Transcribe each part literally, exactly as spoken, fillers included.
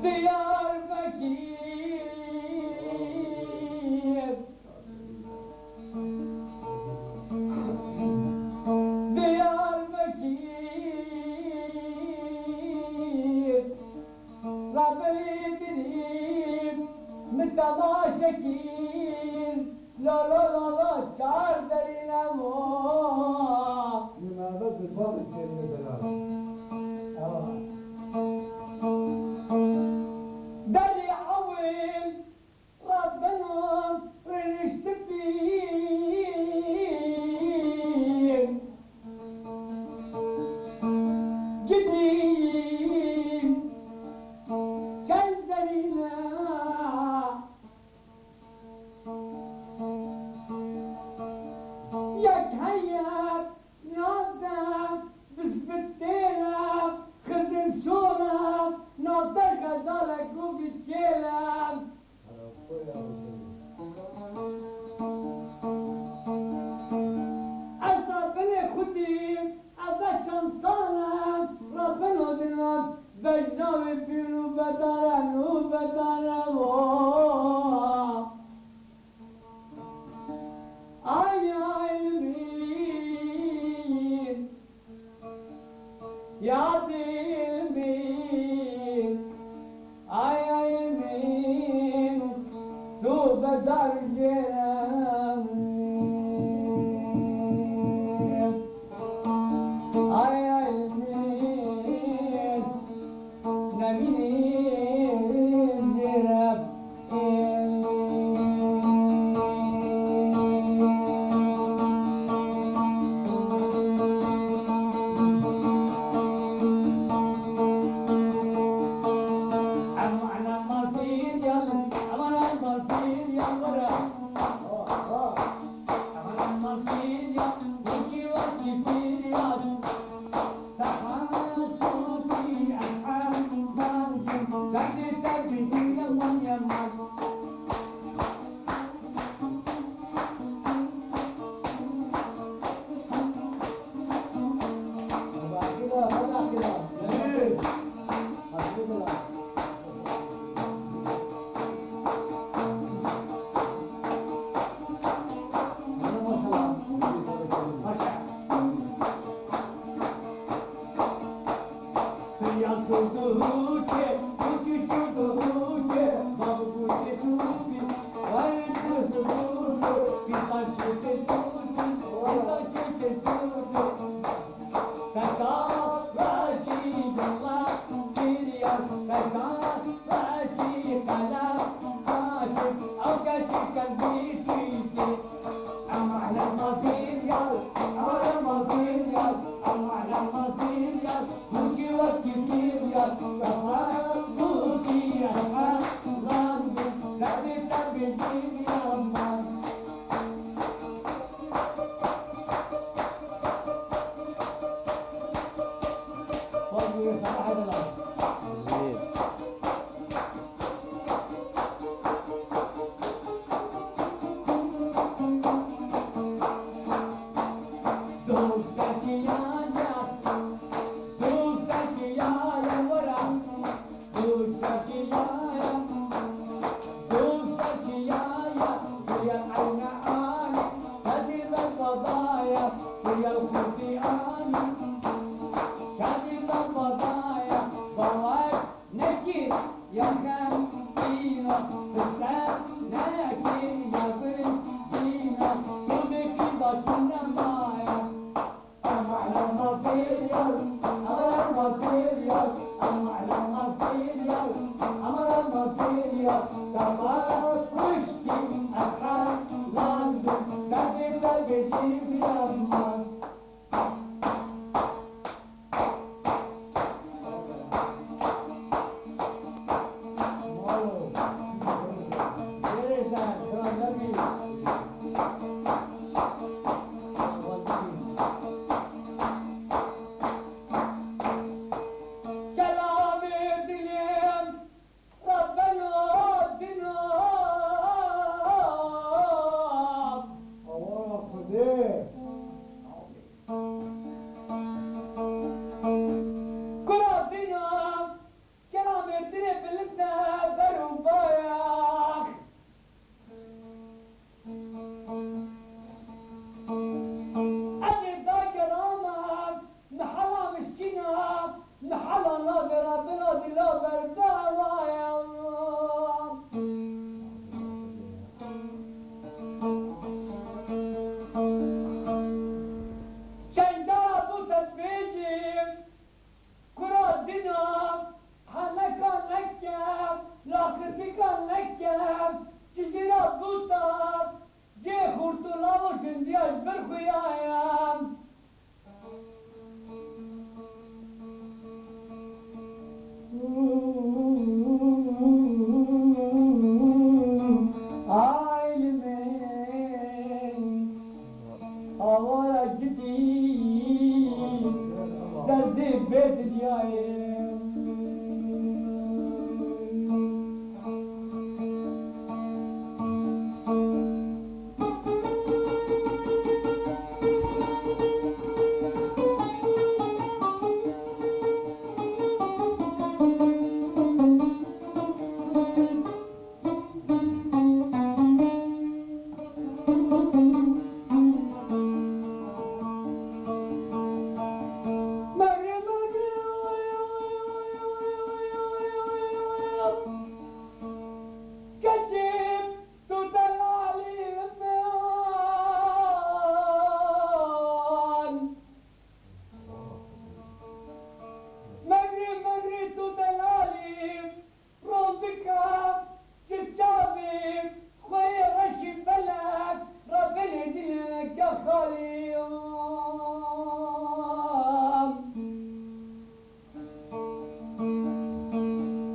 Diyarbekir, Diyarbekir, Rebelê dilî min temaşe kir. La la la la, çar derî nema. Yê me ve zirbavê çênê delal. Ewa. Derî ewil Rabbena rêniştibîn. Gidî çend zerîne. Yek heye navde bizbitêne, xizin şore navde xezalek û bîtkêle. Ez da binê xwedî Eve çend sal e, Rabbeno dinan, bejna wê pîr û bedar e, nû bedar e, o. Ay, ay, min, ya dil min. Ay, ay, min, tu bedar jêre min. Ay, ay, min, nemînin jêre min.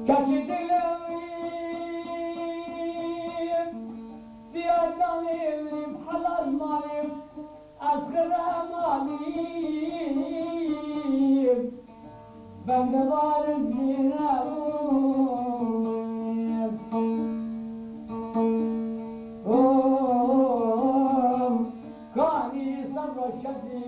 Keşî dilê wî, diya canê wî, helal malê, ez xirem alî, bendevarim zîre. Kanî sebra şedî.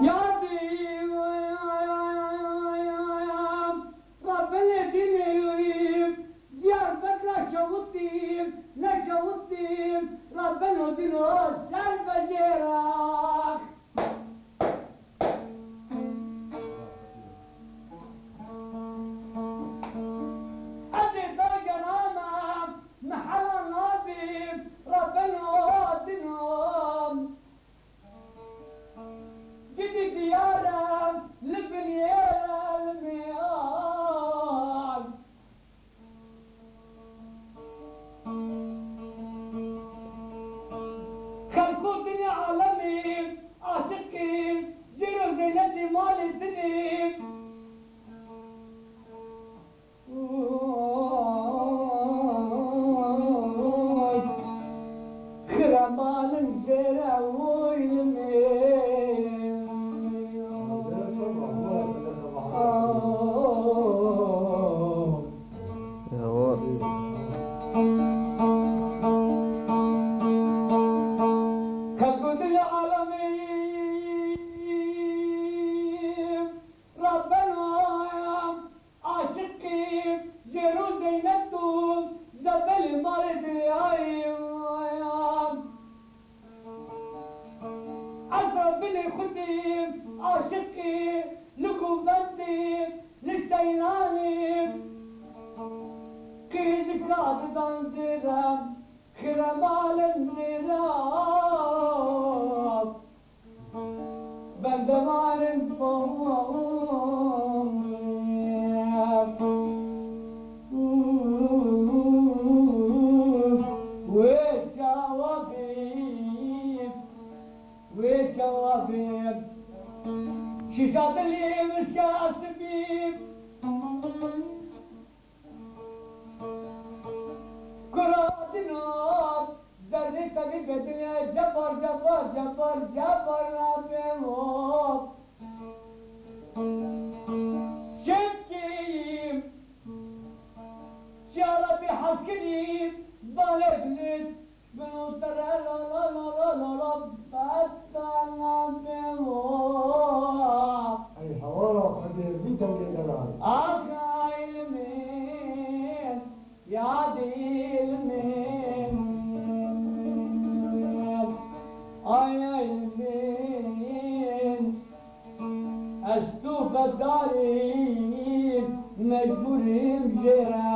Yadî Rebbenê dînê Diyarbekra şewitî, neşewitî, Rebbeno dîno ser bejêra. Ez ê dagerame, mehela nabî, Rebeno dîno. Cidî diyar e, li binê elmê an. Xelko dilê alemê aşiqê, Zêro Zeynetê malê dilê. Xirabanin jêre oy limê. Xelko dilê alemê Rabbena aşiqî Zêro Zeynep tu zebelê malê dilê ayê. Ez Rabbinê xwedî aşiqî li govendê li seyranê qîrika didan zêre. Xirabalin zêra bendevarin fomê. Wê çawa bî, wê çawa bî. Şîşa dilê min şikast bî. Kura dinar, zerdê tevî bedilê, Cebar, Cebar, Cebar, Cebar, Rabbê hop. Şevkî, şiara bî heskirî, balê dilê, Ey hewara Xwedê, vî dengê delal. Aka ilmin, yad ilmin, ay ilmin, ez tu fedarî, mecbûrîm jêre.